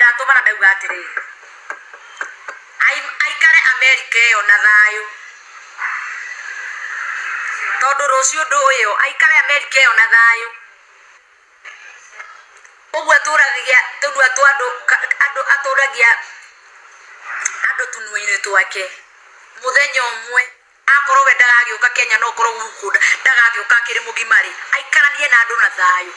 ndatũma na ndauga atĩrĩrĩ, aikare Amerika ĩyo na thayũ, tondũ rũciũ ndũĩyo, aikare Amerika ĩyo na thayũ. Ũguo atũragia tũnua twa andũ, andũ atũragia andũ tũnua-inĩ twake. Mũthenya ũmwe akorwo we ndagagĩũka Kenya no korwo gũkũ ndagagĩũka akĩrĩ mũgima rĩ, aikaranie na andũ na thayũ.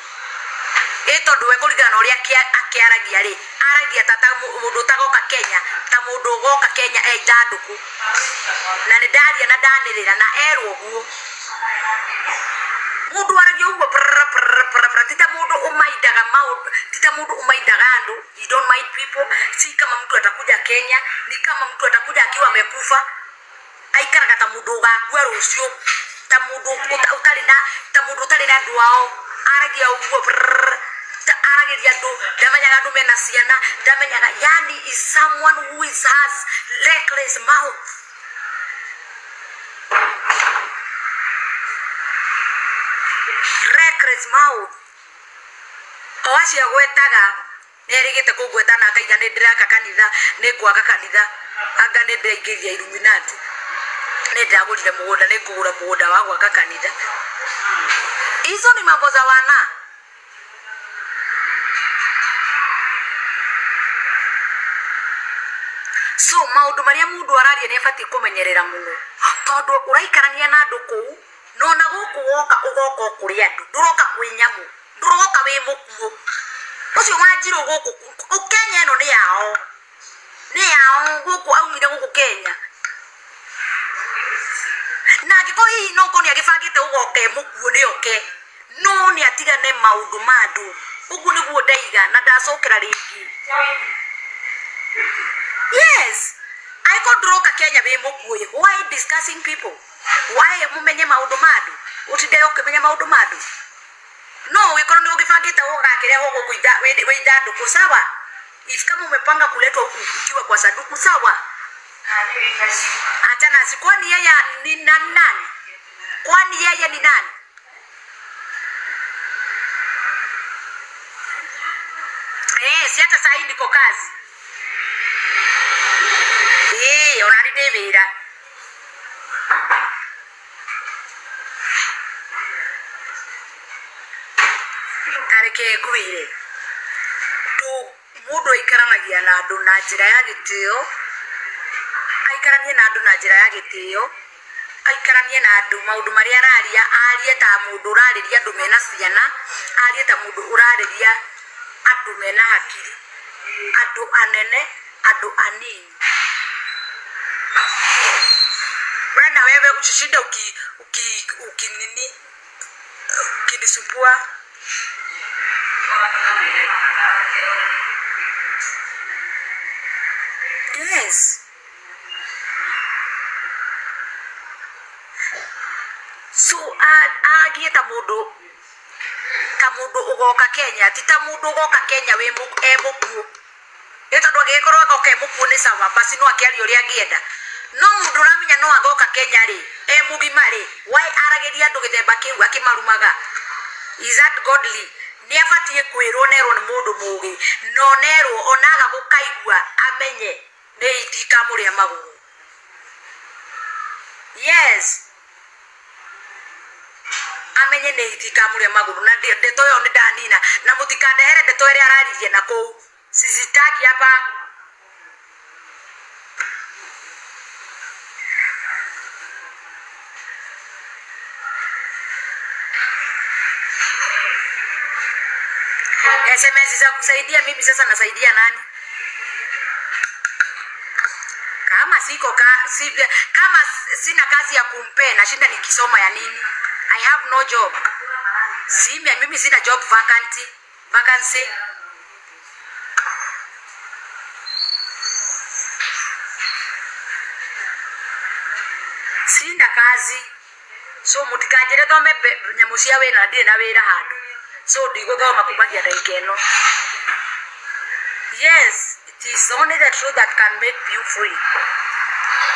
Ĩ tondũ we kũringana na ũrĩa akĩaragia rĩ, aragia ta ta mũndũ ũtagoka Kenya, ta mũndũ ũgoka Kenya e ithandũkũ. Na nĩ ndaria na ndanĩrĩra na erwo ũguo. Mũndũ waragia ũguo prr prr prr prr, ti ta mũndũ ũmaindaga maũndũ, ti ta mũndũ ũmaindaga andũ, you don't mind people, si kama mtu atakuja Kenya, ni kama mtu atakuja akiwa amekufa. Aikaraga ta mũndũ ũgakua rũciũ, ta mũndũ ũtarĩ na, ta mũndũ ũtarĩ na andũ ao, aragia ũguo prrrr, ta aragĩria andũ, ndamenyaga andũ mena ciana, ndamenyaga, yani is someone who is has reckless mouth. Reckless mouth. O acio agwetaga Nĩ erĩgĩte kũngweta na akaiga nĩ ndĩraka kanitha, nĩ ngwaka kanitha, anga nĩ ndĩraingĩria Illuminati, nĩ ndĩragũrire mũgũnda, nĩ ngũgũra mũgũnda wa gwaka kanitha. Hizo ni mambo za wana. So maũndũ marĩa mũndũ araria nĩ abatiĩ kũmenyerera mũno, tondũ ũraikarania na andũ kũu, na ona gũkũ woka ũgoka o kũrĩ andũ, ndũroka kwĩ nyamũ. Ndũroka wĩ mũkuũ. Ũcio Wanjirũ gũkũ Kenya ĩno nĩ yao. Nĩ yao gũkũ aumire gũkũ Kenya. Na angĩkorwo hihi no korwo nĩ agĩbangĩte gũgoka e mũkuũ nĩ oke. No nĩ atigane maũndũ ma andũ. Ũguo nĩguo ndaiga na ndacokera rĩngĩ. Yes! Angĩkorwo ndũroka Kenya wĩ mũkuũ ĩ, why discussing people? Why mũmenye maũndũ ma andũ? Ũtinde ũkĩmenya maũndũ ma andũ? No ũngĩkorwo nĩ ũgĩbangĩte ũgakĩrehwo gũkũ wĩ ithandũkũ sawa. If kama umepanga kuletwa huku ukiwa kwa sanduku sawa. Achana si kwani yeye ni nani nani? Kwani yeye ni nani? Eh, si hata saa hii niko kazi. Eh, ona nĩ ndĩ wĩra. Ta reke ngwĩre, mũndũ aikaranagia na andũ na njĩra ya gĩtĩo, aikaranie na andũ na njĩra ya gĩtĩo, aikaranie na andũ maũndũ marĩa araria arie ta mũndũ ũrarĩria andũ mena ciana, arie ta mũndũ ũrarĩria andũ mena hakiri, andũ anene, andũ anini. We na wewe usishinde uki uki uki nini ukinisumbua. Yes. So aragie ta mũndũ ta mũndũ ũgoka Kenya ti ta mũndũ ũgoka Kenya wĩ e mũkuũ. Nĩ tondũ angĩgĩkorwo agoka e mũkuũ nĩ sawa basi no akĩarie ũrĩa angĩenda. No mũndũ ũramenya no agoka Kenya rĩ, e mũgima rĩ, why aragĩria andũ gĩthemba kĩu akĩmarumaga? Is that godly? Nĩ abatiĩ kwĩrwo na erwo nĩ mũndũ mũgĩ, na ona erwo ona aga gũkaigua amenye nĩ itikamũrĩa magũrũ. Yes. Amenye nĩ itikamũrĩa magũrũ na ndeto ĩyo nĩ ndanina na mũtikandehere ndeto ĩrĩa araririe na kũu. Sizitaki hapa. SMS za kusaidia mimi sasa nasaidia nani? Kama siko ka, si, kama sina kazi ya kumpe nashinda nikisoma ya nini? I have no job. Simia mimi sina job vacancy. Vacancy. Sina kazi. So mũtikanjĩre thome nyamũ cia wĩra na ndirĩ na wĩra handũ. So ndigũthoma kumagia ndagĩka ĩno. Yes, it is only the truth that can make you free.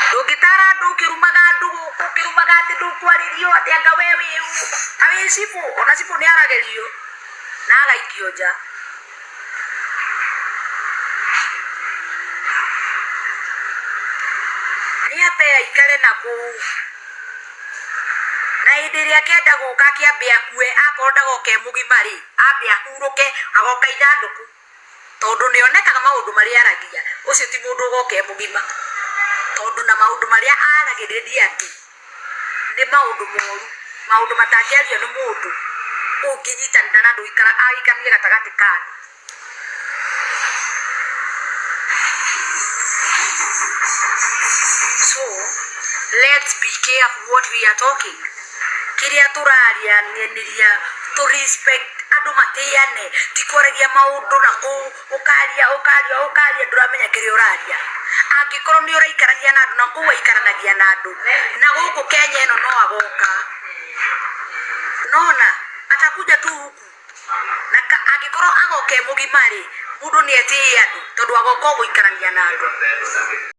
Ndũngĩtara andũ ũkĩrumaga andũ gũkũ ũkĩrumaga atĩ ndũkwarĩrio atĩ anga we wĩ ũ. Ta wĩ cibũ, ona cibũ nĩ aragĩrio na agaikio nja. Ambe aikare na kũu, na hĩndĩ ĩrĩa akenda gũka akĩambe akue, akorwo ndagoka e mũgima rĩ, ambe ahurũke, agoka ithandũkũ, tondũ nĩ onekaga maũndũ marĩa aragia, ũcio ti mũndũ ũgoka e mũgima, tondũ na maũndũ marĩa aragĩrĩria andũ nĩ maũndũ moru, maũndũ matangĩario nĩ mũndũ ũngĩnyitanĩra na andũ aikaranie gatagatĩ ka andũ. So let's be careful what we are talking. Kĩrĩa tũrarianĩria tũ respect andũ matĩane, ti kwaragia maũndũ na kũu ũkaria ũkaria ũkaria ndũramenya kĩrĩa ũraria. Angĩkorwo nĩ ũraikarania na andũ na kũu aikaranagia na andũ, na gũkũ Kenya ĩno no agoka, nona atakuja tu huku na angĩkorwo agoka e mũgima rĩ, mũndũ nĩ etĩe andũ tondũ agoka o gũikarania na andũ.